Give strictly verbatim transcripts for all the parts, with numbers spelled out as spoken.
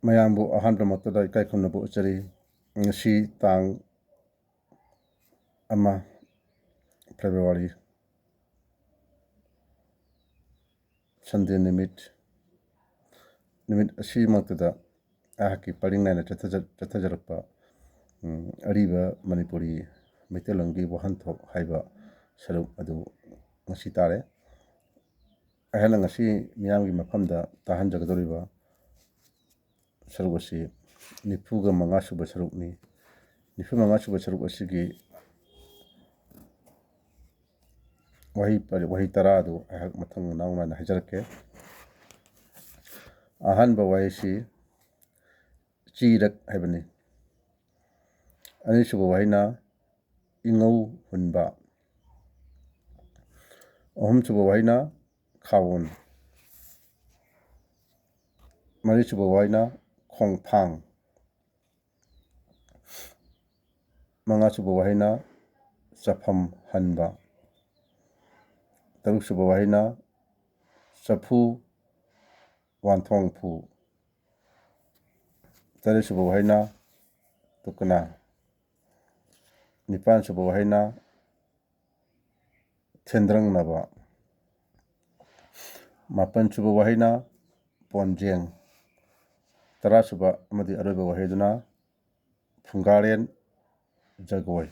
ꯃꯌꯥꯝꯕꯨ ꯑꯍꯥꯟꯕꯃꯛꯇꯗ ꯏꯀꯥꯏ ꯈꯨꯝꯅꯕ ꯎꯠꯆꯔꯤ꯫ ꯉꯁꯤ ꯇꯥꯡ ꯑꯃ ꯐꯦꯕ꯭ꯔꯨꯋꯥꯔꯤ, ꯁꯟꯗꯦ ꯅꯨꯃꯤꯠ, ꯅꯨꯃꯤꯠ ꯑꯁꯤꯃꯛꯇꯗ ꯑꯩꯍꯥꯛꯀꯤ ꯄꯔꯤꯡ ꯅꯥꯏꯅ ꯆꯠꯊꯖ-, ꯆꯠꯊꯖꯔꯛꯄ, ꯎꯝ, ꯑꯔꯤꯕ ꯃꯅꯤꯄꯨꯔꯤ ꯃꯩꯇꯩꯂꯣꯟꯒꯤ ꯋꯥꯍꯟꯊꯣꯛ ꯍꯥꯏꯕ ꯁꯔꯨꯛ ꯑꯗꯨ ꯉꯁꯤ ꯇꯥꯔꯦ꯫ ꯑꯩꯍꯥꯛꯅ ꯉꯁꯤ ꯃꯤꯌꯥꯝꯒꯤ ꯃꯐꯝꯗ ꯇꯥꯍꯟꯖꯒꯗꯧꯔꯤꯕ ꯁꯔꯨꯛ ꯑꯁꯤ ꯅꯤꯐꯨꯒ ꯃꯉꯥ ꯁꯨꯕ ꯁꯔꯨꯛꯅꯤ꯫ ꯅꯤꯐꯨ ꯃꯉꯥ ꯁꯨꯕ ꯁꯔꯨꯛ ꯑꯁꯤꯒꯤ ꯋꯥꯍꯩ ꯄꯔꯦ-, ꯋꯥꯍꯩ ꯇꯔꯥ ꯑꯗꯨ ꯑꯩꯍꯥꯛ ꯃꯊꯪ ꯃꯅꯥꯎ ꯅꯥꯏꯅ ꯍꯥꯏꯖꯔꯛꯀꯦ꯫ ꯑꯍꯥꯟꯕ ꯋꯥꯍꯩꯁꯤ ꯆꯤꯔꯛ ꯍꯥꯏꯕꯅꯤ꯫ ꯑꯅꯤꯁꯨꯕ ꯋꯥꯍꯩꯅ ꯏꯉꯧ ꯍꯨꯟꯕ꯫ ꯑꯍꯨꯝꯁꯨꯕ ꯋꯥꯍꯩꯅ ꯈꯥꯋꯣꯟ꯫ ꯃꯔꯤꯁꯨꯕ ꯋꯥꯍꯩꯅ ꯈꯣꯡꯐꯥꯡ꯫ ꯃꯉꯥꯁꯨꯕ ꯋꯥꯍꯩꯅ ꯆꯐꯝ ꯍꯟꯕ꯫ ꯇꯔꯨꯛꯁꯨꯕ ꯋꯥꯍꯩꯅ ꯆꯐꯨ ꯋꯥꯟꯊꯣꯡ ꯐꯨ꯫ ꯇꯔꯦꯠꯁꯨꯕ ꯋꯥꯍꯩꯅ ꯇꯨꯀꯅꯥ꯫ ꯅꯤꯄꯥꯟꯁꯨꯕ ꯋꯥꯍꯩꯅ ꯊꯦꯟꯗ꯭ꯔꯪꯅꯕ꯫ ꯃꯥꯄꯟꯁꯨꯕ ꯋꯥꯍꯩꯅ ꯄꯣꯟꯖꯦꯡ꯫ ꯇꯔꯥꯁꯨꯕ ꯑꯃꯗꯤ ꯑꯔꯣꯏꯕ ꯋꯥꯍꯩꯗꯨꯅ ꯐꯨꯡꯒꯥꯔꯦꯟ ꯖꯒꯣꯏ꯫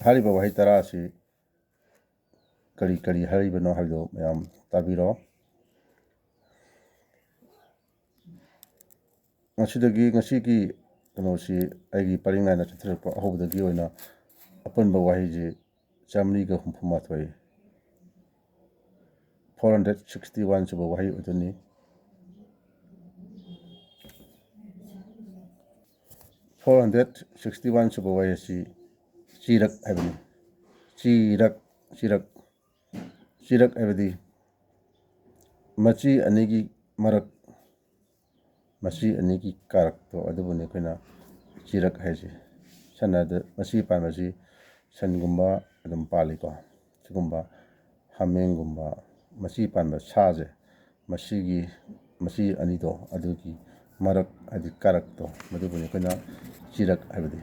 ꯍꯥꯏꯔꯤꯕ ꯋꯥꯍꯩ ꯇꯔꯥ ꯑꯁꯤ ꯀꯔꯤ ꯀꯔꯤ ꯍꯥꯏꯔꯤꯕꯅꯣ ꯍꯥꯏꯕꯗꯨ ꯃꯌꯥꯝ ꯇꯥꯕꯤꯔꯣ꯫ ꯉꯁꯤꯗꯒꯤ, ꯉꯁꯤꯒꯤ ꯀꯩꯅꯣꯁꯤ ꯑꯩꯒꯤ ꯄꯔꯤꯡ ꯅꯥꯏꯅ ꯆꯠꯊꯔꯛꯄ ꯑꯍꯧꯕꯗꯒꯤ ꯑꯣꯏꯅ ꯑꯄꯨꯟꯕ ꯋꯥꯍꯩꯁꯤ ꯆꯥꯃꯔꯤꯒ ꯍꯨꯝꯐꯨ ꯃꯥꯊꯣꯏ, four hundred sixty one ꯁꯨꯕ ꯋꯥꯍꯩ ꯑꯣꯏꯗꯣꯏꯅꯤ꯫ Four hundred sixty one ꯁꯨꯕ ꯋꯥꯍꯩ ꯑꯁꯤ ꯆꯤꯔꯛ ꯍꯥꯏꯕꯅꯤ꯫ ꯆꯤꯔꯛ, ꯆꯤꯔꯛ, ꯆꯤꯔꯛ ꯍꯥꯏꯕꯗꯤ ꯃꯆꯤ ꯑꯅꯤꯒꯤ ꯃꯔꯛ, ꯃꯆꯤ ꯑꯅꯤꯒꯤ ꯀꯥꯔꯛꯇꯣ ꯑꯗꯨꯕꯨꯅꯤ ꯑꯩꯈꯣꯏꯅ ꯆꯤꯔꯛ ꯍꯥꯏꯁꯦ꯫ ꯁꯝꯅ ꯍꯥꯏꯔꯕꯗ ꯃꯆꯤ ꯄꯥꯟꯕꯁꯤ ꯁꯟꯒꯨꯝꯕ ꯑꯗꯨꯝ ꯄꯥꯜꯂꯤꯀꯣ꯫ ꯁꯤꯒꯨꯝꯕ ꯍꯥꯃꯦꯡꯒꯨꯝꯕ ꯃꯆꯤ ꯄꯥꯟꯕ ꯁꯥꯁꯦ, ꯃꯁꯤꯒꯤ ꯃꯁꯤ ꯑꯅꯤꯗꯣ ꯑꯗꯨꯒꯤ ꯃꯔꯛ, ꯍꯥꯏꯗꯤ ꯀꯥꯔꯛꯇꯣ, ꯃꯗꯨꯕꯨꯅꯤ ꯑꯩꯈꯣꯏꯅ ꯆꯤꯔꯛ ꯍꯥꯏꯕꯗꯤ꯫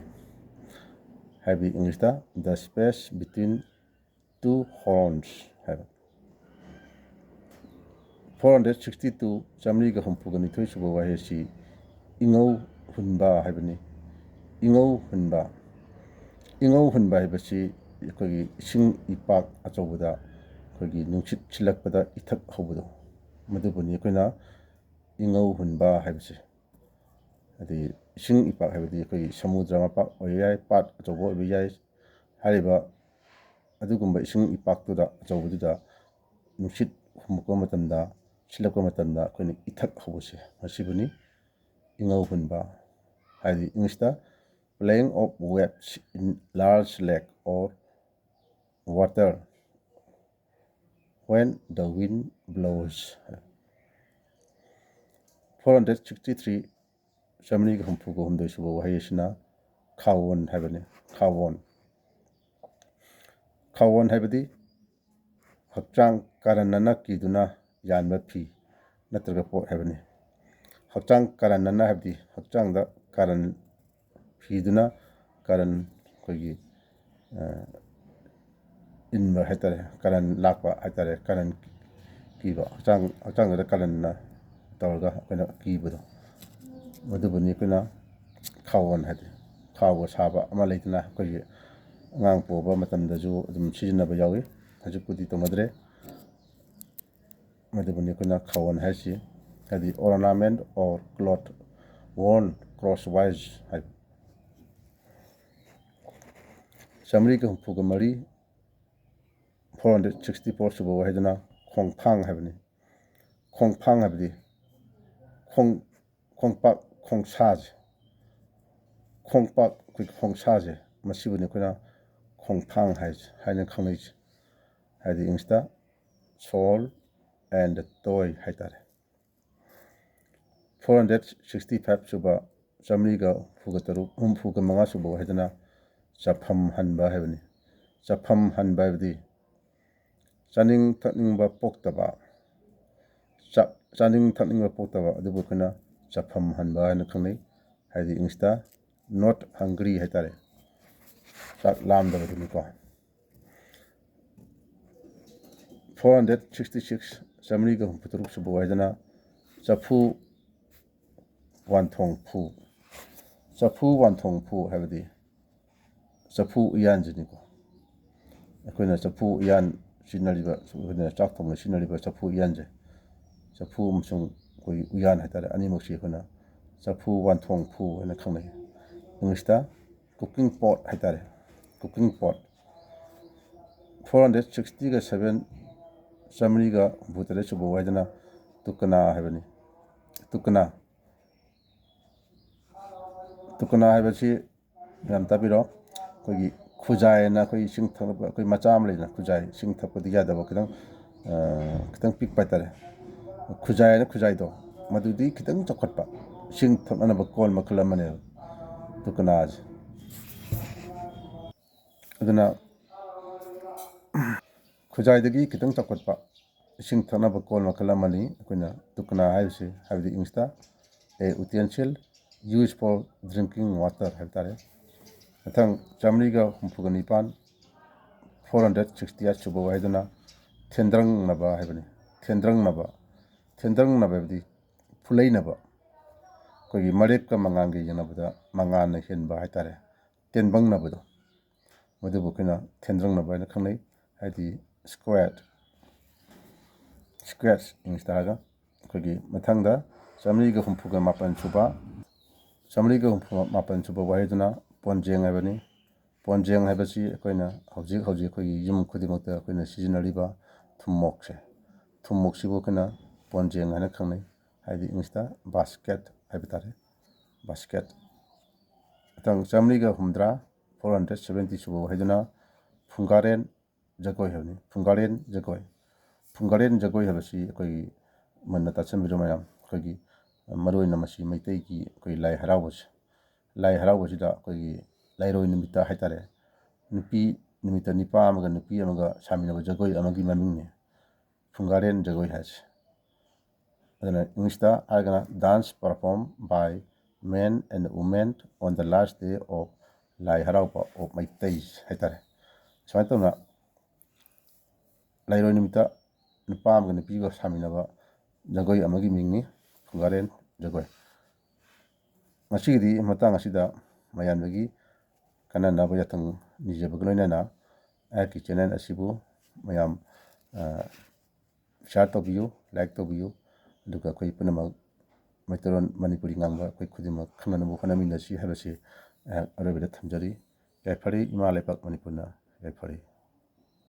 ꯍꯥꯏꯕꯗꯤ ꯏꯪꯂꯤꯁꯇ the space between two horns ꯍꯥꯏꯕ꯫ Four hundred sixty two, ꯆꯥꯃꯔꯤꯒ ꯍꯨꯝꯐꯨꯒ ꯅꯤꯊꯣꯏ ꯁꯨꯕ ꯋꯥꯍꯩ ꯑꯁꯤ ꯏꯉꯧ ꯍꯨꯟꯕ ꯍꯥꯏꯕꯅꯤ꯫ ꯏꯉꯧ ꯍꯨꯟꯕ꯫ ꯏꯉꯧ ꯍꯨꯟꯕ ꯍꯥꯏꯕꯁꯤ ꯑꯩꯈꯣꯏꯒꯤ ꯏꯁꯤꯡ ꯏꯄꯥꯛ ꯑꯆꯧꯕꯗ ꯑꯩꯈꯣꯏꯒꯤ ꯅꯨꯡꯁꯤꯠ ꯁꯤꯜꯂꯛꯄꯗ ꯏꯊꯛ ꯍꯧꯕꯗꯣ, ꯃꯗꯨꯕꯨꯅꯤ ꯑꯩꯈꯣꯏꯅ ꯏꯉꯧ ꯍꯨꯟꯕ ꯍꯥꯏꯕꯁꯦ꯫ ꯍꯥꯏꯗꯤ ꯏꯁꯤꯡ ꯏꯄꯥꯛ ꯍꯥꯏꯕꯗꯤ ꯑꯩꯈꯣꯏꯒꯤ ꯁꯃꯨꯗ꯭ꯔ ꯃꯄꯥꯛ ꯑꯣꯏꯕ ꯌꯥꯏ, ꯄꯥꯠ ꯑꯆꯧꯕ ꯑꯣꯏꯕ ꯌꯥꯏ꯫ ꯍꯥꯏꯔꯤꯕ ꯑꯗꯨꯒꯨꯝꯕ ꯏꯁꯤꯡ ꯏꯄꯥꯛꯇꯨꯗ, ꯑꯆꯧꯕꯗꯨꯗ ꯅꯨꯡꯁꯤꯠ ꯍꯨꯝꯃꯛꯄ ꯃꯇꯝꯗ, ꯁꯤꯠꯂꯛꯄ ꯃꯇꯝꯗ ꯑꯩꯈꯣꯏꯅ ꯏꯊꯛ ꯍꯧꯕꯁꯦ, ꯃꯁꯤꯕꯨꯅꯤ ꯏꯉꯧ ꯍꯨꯟꯕ꯫ ꯍꯥꯏꯗꯤ ꯏꯪꯂꯤꯁꯇ playing of waves in large lake or water when the wind blows꯫ Four hundred sixty three, ꯆꯥꯃꯔꯤꯒ ꯍꯨꯝꯐꯨꯒ ꯍꯨꯝꯗꯣꯏ ꯁꯨꯕ ꯋꯥꯍꯩ ꯑꯁꯤꯅ ꯈꯥꯋꯣꯟ ꯍꯥꯏꯕꯅꯤ꯫ ꯈꯥꯋꯣꯟ꯫ ꯈꯥꯋꯣꯟ ꯍꯥꯏꯕꯗꯤ ꯍꯛꯆꯥꯡ ꯀꯥꯔꯟꯅꯅ ꯀꯤꯗꯨꯅ ꯌꯥꯟꯕ ꯐꯤ ꯅꯠꯇ꯭ꯔꯒ ꯄꯣꯠ ꯍꯥꯏꯕꯅꯤ꯫ ꯍꯛꯆꯥꯡ ꯀꯥꯔꯟꯅꯅ ꯍꯥꯏꯕꯗꯤ ꯍꯛꯆꯥꯡꯗ ꯀꯥꯔꯟ ꯐꯤꯗꯨꯅ ꯀꯥꯔꯟ ꯑꯩꯈꯣꯏꯒꯤ, ꯑ, ꯏꯟꯕ ꯍꯥꯏꯇꯥꯔꯦ, ꯀꯥꯔꯟ ꯂꯥꯛꯄ ꯍꯥꯏꯇꯥꯔꯦ, ꯀꯥꯔꯟ ꯀꯤꯕ, ꯍꯛꯆꯥꯡ, ꯍꯛꯆꯥꯡꯗꯨꯗ ꯀꯥꯔꯟꯅ ꯇꯧꯔꯒ ꯑꯩꯈꯣꯏꯅ ꯀꯤꯕꯗꯣ, ꯃꯗꯨꯕꯨꯅꯤ ꯑꯩꯈꯣꯏꯅ ꯈꯥꯋꯣꯟ ꯍꯥꯏꯗꯤ꯫ ꯈꯥꯎꯒ ꯁꯥꯕ ꯑꯃ ꯂꯩꯗꯅ, ꯑꯩꯈꯣꯏꯒꯤ ꯑꯉꯥꯡ ꯄꯣꯕ ꯃꯇꯝꯗꯁꯨ ꯑꯗꯨꯝ ꯁꯤꯖꯤꯟꯅꯕ ꯌꯥꯎꯏ, ꯍꯧꯖꯤꯛꯄꯨꯗꯤ ꯇꯧꯅꯗ꯭ꯔꯦ꯫ ꯃꯗꯨꯕꯨꯅꯤ ꯑꯩꯈꯣꯏꯅ ꯈꯥꯋꯣꯟ ꯍꯥꯏꯁꯤ, ꯍꯥꯏꯗꯤ ornament or cloth worn crosswise ꯍꯥꯏꯕ꯫ ꯆꯥꯃꯔꯤꯒ ꯍꯨꯝꯐꯨꯒ ꯃꯔꯤ, four hundred sixty four ꯁꯨꯕ ꯋꯥꯍꯩꯗꯨꯅ ꯈꯣꯡꯐꯥꯡ ꯍꯥꯏꯕꯅꯤ꯫ ꯈꯣꯡꯐꯥꯡ ꯍꯥꯏꯕꯗꯤ ꯈꯣꯡ-, ꯈꯣꯡꯄꯥꯛ ꯈꯣꯡꯁꯥꯁꯦ, ꯈꯣꯡꯄꯥꯛ ꯑꯩꯈꯣꯏ ꯈꯣꯡꯁꯥꯁꯦ, ꯃꯁꯤꯕꯨꯅꯤ ꯑꯩꯈꯣꯏꯅ ꯈꯣꯡꯐꯥꯡ ꯍꯥꯏꯁꯦ, ꯍꯥꯏꯅ ꯈꯪꯅꯩꯁꯦ꯫ ꯍꯥꯏꯗꯤ ꯏꯪꯂꯤꯁꯇ sole and toe ꯍꯥꯏꯇꯥꯔꯦ꯫ Four hundred sixty five ꯁꯨꯕ, ꯆꯥꯃꯔꯤꯒ ꯍꯨꯝꯐꯨꯒ ꯇꯔꯨꯛ, ꯍꯨꯝꯐꯨꯒ ꯃꯉꯥ ꯁꯨꯕ ꯋꯥꯍꯩꯗꯅ ꯆꯐꯝ ꯍꯟꯕ ꯍꯥꯏꯕꯅꯤ꯫ ꯆꯐꯝ ꯍꯟꯕ ꯍꯥꯏꯕꯗꯤ ꯆꯥꯅꯤꯡ ꯊꯛꯅꯤꯡꯕ ꯄꯣꯛꯇꯕ, ꯆꯥꯛ ꯆꯥꯅꯤꯡ ꯊꯛꯅꯤꯡꯕ ꯄꯣꯛꯇꯕ ꯑꯗꯨꯕꯨ ꯑꯩꯈꯣꯏꯅ ꯆꯐꯝ ꯍꯟꯕ ꯍꯥꯏꯅ ꯈꯪꯅꯩ꯫ ꯍꯥꯏꯗꯤ English ꯇ not hungry ꯍꯥꯏꯇꯥꯔꯦ, ꯆꯥꯛ ꯂꯥꯝꯗꯕꯗꯨꯅꯤꯀꯣ꯫ Four hundred sixty six, ꯆꯥꯃꯔꯤꯒ ꯍꯨꯝꯐꯨ ꯇꯔꯨꯛ ꯁꯨꯕ ꯋꯥꯍꯩꯗꯅ ꯆꯐꯨ ꯋꯥꯟꯊꯣꯡ ꯐꯨ꯫ ꯆꯐꯨ ꯋꯥꯟꯊꯣꯡ ꯐꯨ ꯍꯥꯏꯕꯗꯤ ꯆꯐꯨ ꯎꯌꯥꯟꯁꯤꯅꯤꯀꯣ꯫ ꯑꯩꯈꯣꯏꯅ ꯆꯐꯨ ꯎꯌꯥꯟ ꯁꯤꯖꯤꯟꯅꯔꯤꯕ, ꯑꯩꯈꯣꯏꯅ ꯆꯥꯛ ꯊꯣꯡꯕꯗ ꯁꯤꯖꯤꯟꯅꯔꯤꯕ ꯆꯐꯨ ꯎꯌꯥꯟꯁꯦ, ꯆꯐꯨ ꯑꯃꯁꯨꯡ ꯑꯩꯈꯣꯏꯒꯤ ꯎꯌꯥꯟ ꯍꯥꯏꯇꯥꯔꯦ, ꯑꯅꯤꯃꯛꯁꯤ ꯑꯩꯈꯣꯏꯅ ꯆꯐꯨ ꯋꯥꯟꯊꯣꯡ ꯐꯨ ꯍꯥꯏꯅ ꯈꯪꯅꯩ꯫ English ꯇ cooking pot ꯍꯥꯏꯇꯥꯔꯦ, cooking pot꯫ Four hundred sixty ꯒ seven, ꯆꯥꯃꯔꯤꯒ ꯍꯨꯝꯐꯨ ꯇꯔꯦꯠ ꯁꯨꯕ ꯋꯥꯍꯩꯗꯅ ꯇꯨꯀꯅꯥ ꯍꯥꯏꯕꯅꯤ꯫ ꯇꯨꯀꯅꯥ꯫ ꯇꯨꯀꯅꯥ ꯍꯥꯏꯕꯁꯤ ꯌꯥꯝ ꯇꯥꯕꯤꯔꯣ꯫ ꯑꯩꯈꯣꯏꯒꯤ ꯈꯨꯖꯥꯏ ꯍꯥꯏꯅ ꯑꯩꯈꯣꯏ ꯏꯁꯤꯡ ꯊꯛꯅꯕ ꯑꯩꯈꯣꯏ ꯃꯆꯥ ꯑꯃ ꯂꯩꯗꯅ, ꯈꯨꯖꯥꯏ, ꯏꯁꯤꯡ ꯊꯛꯄꯗꯤ ꯌꯥꯗꯕ, ꯈꯤꯇꯪ, ꯑ, ꯈꯤꯇꯪ ꯄꯤꯛꯄ ꯍꯥꯏꯇꯥꯔꯦ꯫ ꯈꯨꯖꯥꯏ ꯍꯥꯏꯅ ꯈꯨꯖꯥꯏꯗꯣ, ꯃꯗꯨꯗꯤ ꯈꯤꯇꯪ ꯆꯥꯎꯈꯠꯄ ꯏꯁꯤꯡ ꯊꯛꯅꯅꯕ ꯀꯣꯜ ꯃꯈꯜ ꯑꯃꯅꯦꯕ ꯇꯨꯀꯅꯥꯁꯦ꯫ ꯑꯗꯨꯅ ꯈꯨꯖꯥꯏꯗꯒꯤ ꯈꯤꯇꯪ ꯆꯥꯎꯈꯠꯄ ꯏꯁꯤꯡ ꯊꯛꯅꯕ ꯀꯣꯜ ꯃꯈꯜ ꯑꯃꯅꯤ ꯑꯩꯈꯣꯏꯅ ꯇꯨꯀꯅꯥ ꯍꯥꯏꯔꯤꯁꯤ, ꯍꯥꯏꯕꯗꯤ English ꯇ a utensil used for drinking water ꯍꯥꯏꯕ ꯇꯥꯔꯦ꯫ ꯃꯊꯪ ꯆꯥꯃꯔꯤꯒ ꯍꯨꯝꯐꯨꯒ ꯅꯤꯄꯥꯟ, four hundred sixty eight ꯁꯨꯕ ꯋꯥꯍꯩꯗꯨꯅ ꯊꯦꯟꯗ꯭ꯔꯪꯅꯕ ꯍꯥꯏꯕꯅꯤ꯫ ꯊꯦꯟꯗ꯭ꯔꯪꯅꯕ꯫ ꯊꯦꯟꯗ꯭ꯔꯪꯅꯕ ꯍꯥꯏꯕꯗꯤ ꯐꯨꯂꯩꯅꯕ꯫ ꯑꯩꯈꯣꯏꯒꯤ ꯃꯔꯦꯞꯀ ꯃꯉꯥꯜꯒ ꯌꯦꯡꯅꯕꯗ ꯃꯉꯥꯜꯅ ꯍꯦꯟꯕ ꯍꯥꯏꯇꯥꯔꯦ, ꯇꯦꯟꯕꯪꯅꯕꯗꯣ, ꯃꯗꯨꯕꯨ ꯑꯩꯈꯣꯏꯅ ꯊꯦꯟꯗ꯭ꯔꯪꯅꯕ ꯍꯥꯏꯅ ꯈꯪꯅꯩ꯫ ꯍꯥꯏꯗꯤ square, square English ꯇ ꯍꯥꯏꯔꯒ꯫ ꯑꯩꯈꯣꯏꯒꯤ ꯃꯊꯪꯗ ꯆꯥꯃꯔꯤꯒ ꯍꯨꯝꯐꯨꯒ ꯃꯥꯄꯟ ꯁꯨꯕ, ꯆꯥꯃꯔꯤꯒ ꯍꯨꯝꯐꯨ ꯃꯥꯄꯟ ꯁꯨꯕ ꯋꯥꯍꯩꯗꯨꯅ ꯄꯣꯟꯖꯦꯡ ꯍꯥꯏꯕꯅꯤ꯫ ꯄꯣꯟꯖꯦꯡ ꯍꯥꯏꯕꯁꯤ ꯑꯩꯈꯣꯏꯅ ꯍꯧꯖꯤꯛ ꯍꯧꯖꯤꯛ ꯑꯩꯈꯣꯏꯒꯤ ꯌꯨꯝ ꯈꯨꯗꯤꯡꯃꯛꯇ ꯑꯩꯈꯣꯏꯅ ꯁꯤꯖꯤꯟꯅꯔꯤꯕ ꯊꯨꯝꯃꯣꯛꯁꯦ, ꯊꯨꯝꯃꯣꯛꯁꯤꯕꯨ ꯑꯩꯈꯣꯏꯅ ꯄꯣꯟꯖꯦꯡ ꯍꯥꯏꯅ ꯈꯪꯅꯩ꯫ ꯍꯥꯏꯗꯤ English ꯇ basket ꯍꯥꯏꯕ ꯇꯥꯔꯦ, basket꯫ ꯃꯊꯪ ꯆꯥꯃꯔꯤꯒ ꯍꯨꯝꯗ꯭ꯔꯥ, four hundred seventy ꯁꯨꯕ ꯋꯥꯍꯩꯗꯨꯅ ꯐꯨꯡꯒꯥꯔꯦꯟ ꯖꯒꯣꯏ ꯍꯥꯏꯕꯅꯤ꯫ ꯐꯨꯡꯒꯥꯔꯦꯟ ꯖꯒꯣꯏ꯫ ꯐꯨꯡꯒꯥꯔꯦꯟ ꯖꯒꯣꯏ ꯍꯥꯏꯕꯁꯤ ꯑꯩꯈꯣꯏꯒꯤ ꯃꯨꯟꯅ ꯇꯥꯁꯟꯕꯤꯔꯣ ꯃꯌꯥꯝ꯫ ꯑꯩꯈꯣꯏꯒꯤ ꯃꯔꯨꯑꯣꯏꯅ ꯃꯁꯤ ꯃꯩꯇꯩꯒꯤ ꯑꯩꯈꯣꯏ ꯂꯥꯏ ꯍꯔꯥꯎꯕꯁꯦ, ꯂꯥꯏ ꯍꯔꯥꯎꯕꯁꯤꯗ ꯑꯩꯈꯣꯏꯒꯤ ꯂꯥꯏꯔꯣꯏ ꯅꯨꯃꯤꯠꯇ ꯍꯥꯏꯇꯥꯔꯦ, ꯅꯨꯄꯤ ꯅꯨꯃꯤꯠꯇ ꯅꯤꯄꯥ ꯑꯃꯒ ꯅꯨꯄꯤ ꯑꯃꯒ ꯁꯥꯃꯤꯟꯅꯕ ꯖꯒꯣꯏ ꯑꯃꯒꯤ ꯃꯃꯤꯡꯅꯤ ꯐꯨꯡꯒꯥꯔꯦꯟ ꯖꯒꯣꯏ ꯍꯥꯏꯁꯦ꯫ ꯑꯗꯨꯅ ꯏꯪꯂꯤꯁꯇ ꯍꯥꯏꯔꯒꯅ dance performed by men and women on the last day of ꯂꯥꯏ ꯍꯔꯥꯎꯕ of Meiteis ꯍꯥꯏꯇꯥꯔꯦ꯫ ꯁꯨꯃꯥꯏꯅ ꯇꯧꯅ ꯂꯩꯔꯣꯏ ꯅꯨꯃꯤꯠꯇ ꯅꯨꯄꯥ ꯑꯃꯒ ꯅꯨꯄꯤꯒ ꯁꯥꯃꯤꯟꯅꯕ ꯖꯒꯣꯏ ꯑꯃꯒꯤ ꯃꯤꯡꯅꯤ ꯐꯨꯡꯒꯥꯔꯦꯟ ꯖꯒꯣꯏ꯫ ꯉꯁꯤꯒꯤꯗꯤ ꯃꯇꯥꯡ ꯑꯁꯤꯗ ꯃꯌꯥꯝꯗꯒꯤ ꯀꯥꯟꯅꯅꯕ ꯌꯥꯊꯪ ꯅꯤꯖꯕꯒ ꯂꯣꯏꯅꯅ ꯑꯩꯍꯥꯛꯀꯤ ꯆꯦꯅꯦꯜ ꯑꯁꯤꯕꯨ ꯃꯌꯥꯝ share ꯇꯧꯕꯤꯌꯨ, like ꯇꯧꯕꯤꯌꯨ꯫ ꯑꯗꯨꯒ ꯑꯩꯈꯣꯏ ꯄꯨꯝꯅꯃꯛ ꯃꯩꯇꯩꯂꯣꯟ ꯃꯅꯤꯄꯨꯔꯤ ꯉꯥꯡꯕ ꯑꯩꯈꯣꯏ ꯈꯨꯗꯤꯡꯃꯛ ꯈꯪꯅꯅꯕ ꯍꯣꯠꯅꯃꯤꯟꯅꯁꯤ ꯍꯥꯏꯕꯁꯤ ꯑꯩꯍꯥꯛ ꯑꯔꯣꯏꯕꯗ ꯊꯝꯖꯔꯤ꯫ ꯌꯥꯏꯐꯔꯦ ꯏꯃꯥ ꯂꯩꯄꯥꯛ ꯃꯅꯤꯄꯨꯔꯅ, ꯌꯥꯏꯐꯔꯦ꯫